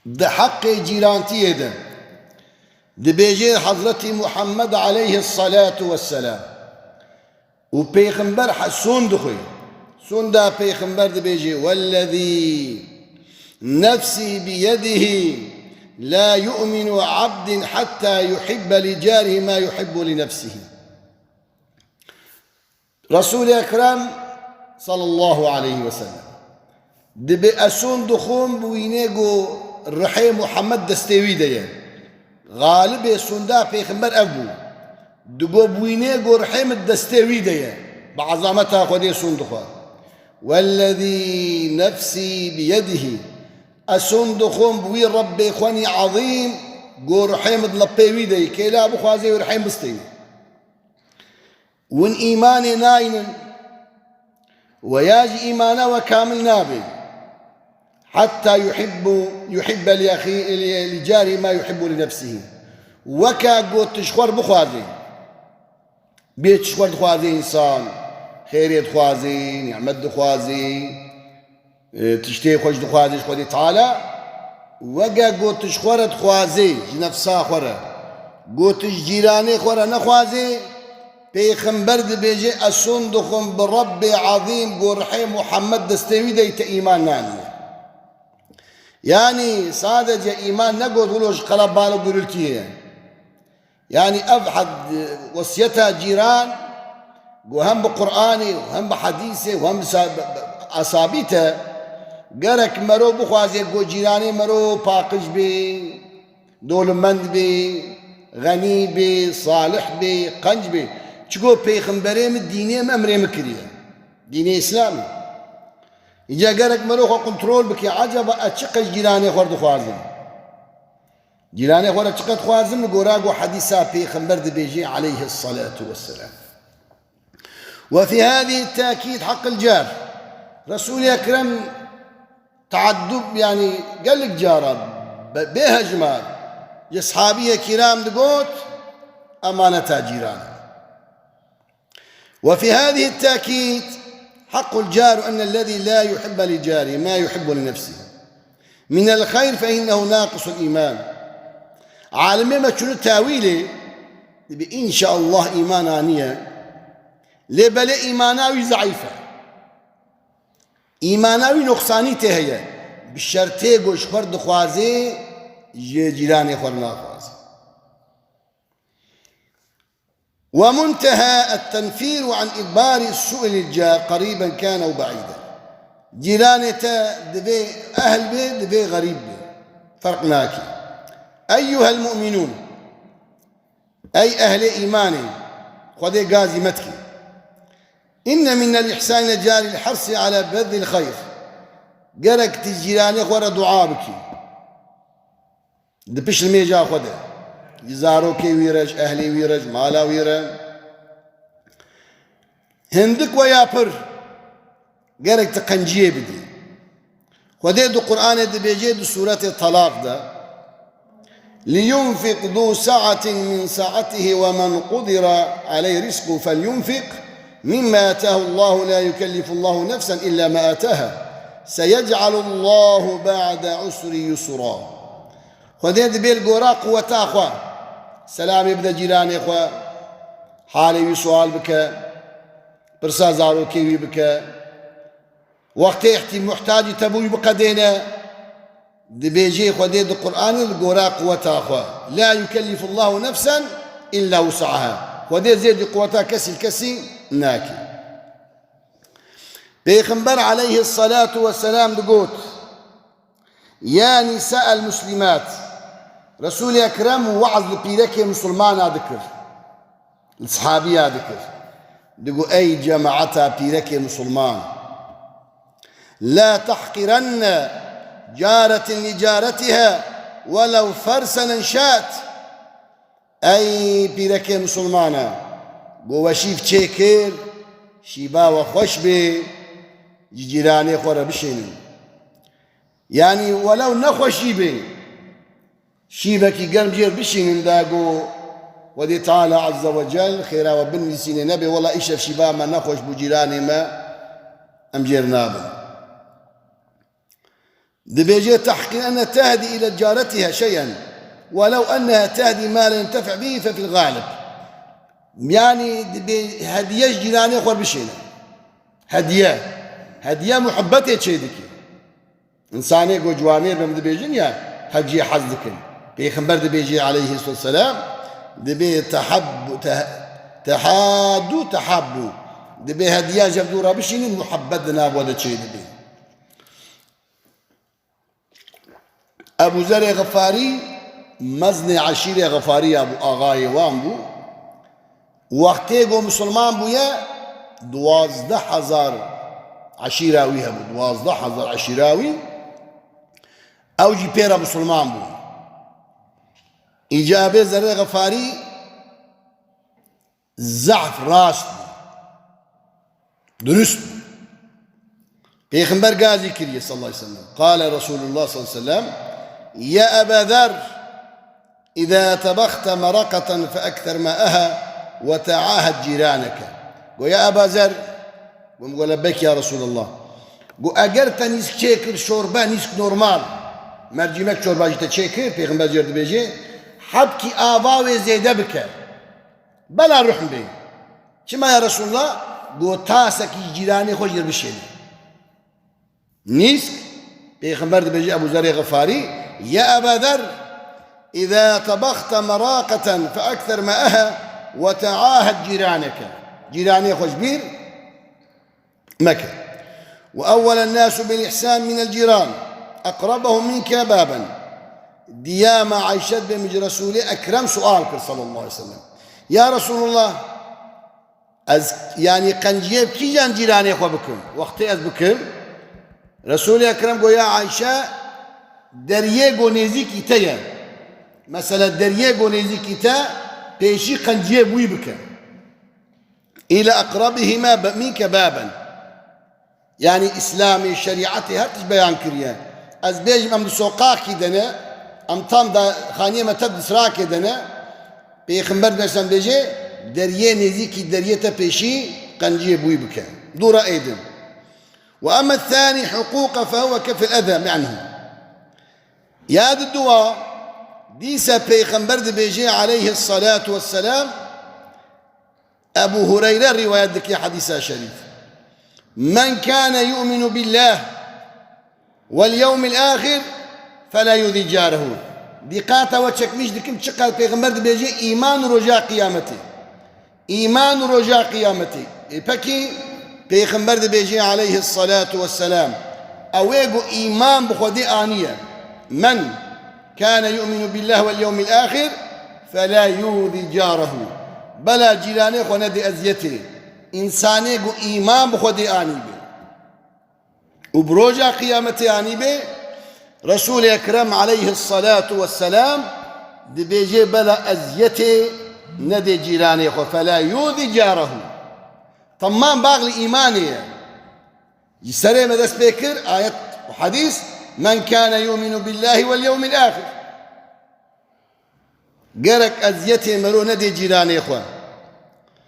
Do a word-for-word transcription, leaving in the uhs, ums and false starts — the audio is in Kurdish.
Di heqê cîrantiyê de dibêje Hezretî Muhammed aleyhisselatu vesselam û Pêxember he-, sond dixwe. Sonda Pêxember dibêje: "Wellezî nefsî biyedihî la yu'minu abdin hatta yuhibbe li carihi ma yuhibbu li nefsihi." Resûlê Ekrem sallallahu aleyhi ve sellem dibê, ez sond dixwim bi wînê ku rihê Muhammed destê wî de ye. Xalibê sonda Pêxember ev bû. Digo, bi wînê ku rihê min destê wî de ye. Bi ezameta Xwedê sond dixwe. Wellezî nefsî biyedihî. Ez sond dixwim bi wî Rebbê xwenî ezîm ku rihê min di lepê wî de ye. Kêla bixwazê wî rihê min destê wî. Win îmanê naynin we ya jî îmana we kamil nabe. Hetta yuhibbu, yuhibbe li axî-, li, li carî ma yuhibbu li nefsihî. Weke ku tu ji xwe re bixwazê. Bê tu ji xwe re dixwazê însan, xêrê dixwazê, nîmet dixwazê. E, tiştê xwe jî dixwazê ji Xwedê Teala, weke ku tu ji xwe re dixwazê, ji nefsa xwe re, ku tu ji cîranê xwe re nexwazê, Pêxember dibêje, ez sond dixwim bi Rebbê ezîm ku rihê Muhammed destê wî de ye, te îman naniye. Yanî sadece îman ne ku wilo ji qelebala gurultiyê ye. Yanî ev had-, wesiyeta cîran, ku hem bi Qur'anê û hem bi hedîsê û hem bi sa-, bi, bi, a sabît e, gerek mero bixwazê ku cîranê mero paqij bê, dowlemend bê, xenî bê, salih bê, qenc bê. Çiko Pêxemberê min dînê min emrê min kiriye. Dînê Îslamê. Îca gerek mero xwe kontrol bike, ecaba ez çiqas cîranê xwe re dixwazim? Cîranê xwe re çiqas dixwazim, li gora ku hedîsa Pêxember dibêje aleyhisselatu vesselam. Ve fî hâzî tekîd heqil car. Resûlê Ekrem teaddub, yanî gelek cara be-, bê hejmar ji eshabiyê kiram digot, emaneta cîran e. وفي هذه التأكيد حق الجار أن الذي لا يحب لجاره ما يحب لنفسه من الخير فإنه ناقص الإيمان. Alimê me çûne tawîlê, dibê, înşallah îmana niye. Lê belê îmana wî zeîf e. Îmana wî noqsanî tê heye. Bi şertê ku ji xwe re dixwazê, ji cîranê xwe re naxwazê. ومنتهى التنفير عن إدبار السوء للجار قريبا كان أو بعيدا. Cîranê te divê ehl bê, divê xerîb bê. Ferq nake. أيها المؤمنون. Ey ehlê îmanê, Xwedê gazî me dike. إن من الإحسان إلى الجار الحرص على بذل الخير. Gerek tu cîranê xwe re dua bikî. Di pişt limêja xwe de, ji zarokê wî re, ji ehlê wî re, ji mala wî re. Hindik we ya pir, gerek tu qenciyê bidî. Xwedê di Qur'anê dibêje di sûretê Talaq de, لينفق ذو سعة من سعته ومن قدر عليه رزقه فلينفق مما آتاه الله لا يكلف الله نفسا إلا ما آتاها سيجعل الله بعد عسر يسرا. Xwedê dibê li gora quweta xwe selamê bide cîranê xwe, halê wî sual bike, pirsa zarokê wî bike. Wextê ihtî-, muhtacî te bû wî biqedêne, dibêjê Xwedê di Qur'anê li gora quweta xwe. لا يكلف الله نفسا إلا وسعها. Xwedê zêdî quweta kesî li kesî nake. Pêxember aleyhisselatu vesselam digot, يا نساء المسلمات. Resûlê Ekrem we'z li pîrekê misilmana dikir. Li sahabiya dikir. Digo, ey cemaeta pîrekê misilman. لا تحقرن جارة لجارتها ولو فرسنا شاة. Ey pîrekê misilmana, go we şîv çêkir, şîva we xweş bê, ji cîranê xwe re bişênin. Yanî welew nexweşî bê, şîvekî germ jêr bişînin, da go Xwedê Teala Azze ve Cel xêra we binivîsînê, nebe wela îşev şîva me nexweş bû cîranê me, em jêr nabin. Dibêje, "Tahqir enne tehdi ile caretiha şey'en, welew enneha tehdi ma la yentefe bihi fe fil galib." Yani dibê hediye ji cîranê xwe bişêne. Hediye. Hediye muhebbetê çêdike. Însanê ku ciwanê bim dibêjin ya, heciyê hez dikin. Pêxember dibêje aleyhissalatu vesselam, dibê tehabbu, te-, tehadu, tehabbu. Dibê hediya ji hev dû re bişînin, muhebbet di nav we de çêdibe. Ebu Zerê Xifarî meznê eşîrê Xifariya bû, axayê wan bû. Wextê ku misilman bûye, duwazdeh hezar eşîra wî hebû, duwazdeh hezar eşîra wî. Ew jî pê re misilman bûn. Îca Ebê Zerê Xifarî zehf rast bû. Durust bû. Pêxember gazî kiriye sallallahu aleyhi ve sellem. Qale Resulullah sallallahu aleyhi ve sellem, "Ya Eba Zer, iza tebexte meraqeten fe ekser ma'aha ve te'ahed ciraneke." Go, "Ya Eba Zer," go, "Go lebbeyk ya Resulallah." Go, "Eger te nîsk çêkir şorbe, nîsk normal, mercimek çorba jî te çêkir," Pêxember jê re dibêje, "Hebkî ava wê zêde bike." Bela ruh bê. Çima ya Resulallah? Go, "Tasekî cîranê xwe jê re bişêne." Nîsk, Pêxember dibêje Ebu Zerê Xifarî, "Ya Eba Zer, iza tebexte meraqeten fe ekser ma'aha ve te'ahed ciraneke." Cîranê xwe ji bîr meke. "Ve evvelen nasu bil ihsan minel ciran, eqrabehum minke baben." Diyama Ayşe dibê min ji Resûlê Ekrem sual kir sallallahu aleyhi ve sellem. "Ya Resulullah, ez, yani, qenciyê bi kîjan cîranê xwe bikim? Wextê ez bikim?" Resûlê Ekrem go, "Ya Ayşe, deriyê go nêzîkî te ye. Mesela deriyê go nêzîkî te, pêşî qenciyê bi wî bike." Île eqrabihima be-, minke baben. Yani Îslamê, şerîetê her tişt beyan kiriye. Ez bêjim em di soqakî de ne, em tam da xaniyê me tev di sirakê de ne, Pêxember mesela bêje, "Deriyê nêzîkî deriyê te pêşî qenciyê bi wî bike." Dûra êdin. "Ve emme thani huquqe fe huve kefil eza minhu." Ya di dua, dîse Pêxember dibêje aleyhissalatu vesselam, Ebu Hureyre rîwayet dike hedîsa şerîf. "Men kâne yu'minu billâh vel yewmil âxir felâ yu'zî cârehu." Dîqata we çekmîş dikim, çiqas Pêxember dibêje, "Îman û roja qiyametê." Îman û roja qiyametê. Ê pekî Pêxember dibêje aleyhissalatu vesselam, ew ê ku îman bi Xwedê aniye. "Men kâne yu'minu billâh vel yewmil âxir felâ yu'zî cârehu." Bela cîranê xwe nedê eziyetê. Însanê ku îman bi Xwedê anîbe û bi roja qiyametê anîbe, Resûlê Ekrem aleyhissalatu vesselam dibêje, bela eziyetê nedê cîranê xwe. "Felâ yu'zî cârehu." Temam baxlî îmanê ye. Ji serê me dest pê kir, ayet û hedîs, "Men kâne yu'minu billâhi vel yewmil âxir." Gerek eziyetê mero nedê cîranê xwe.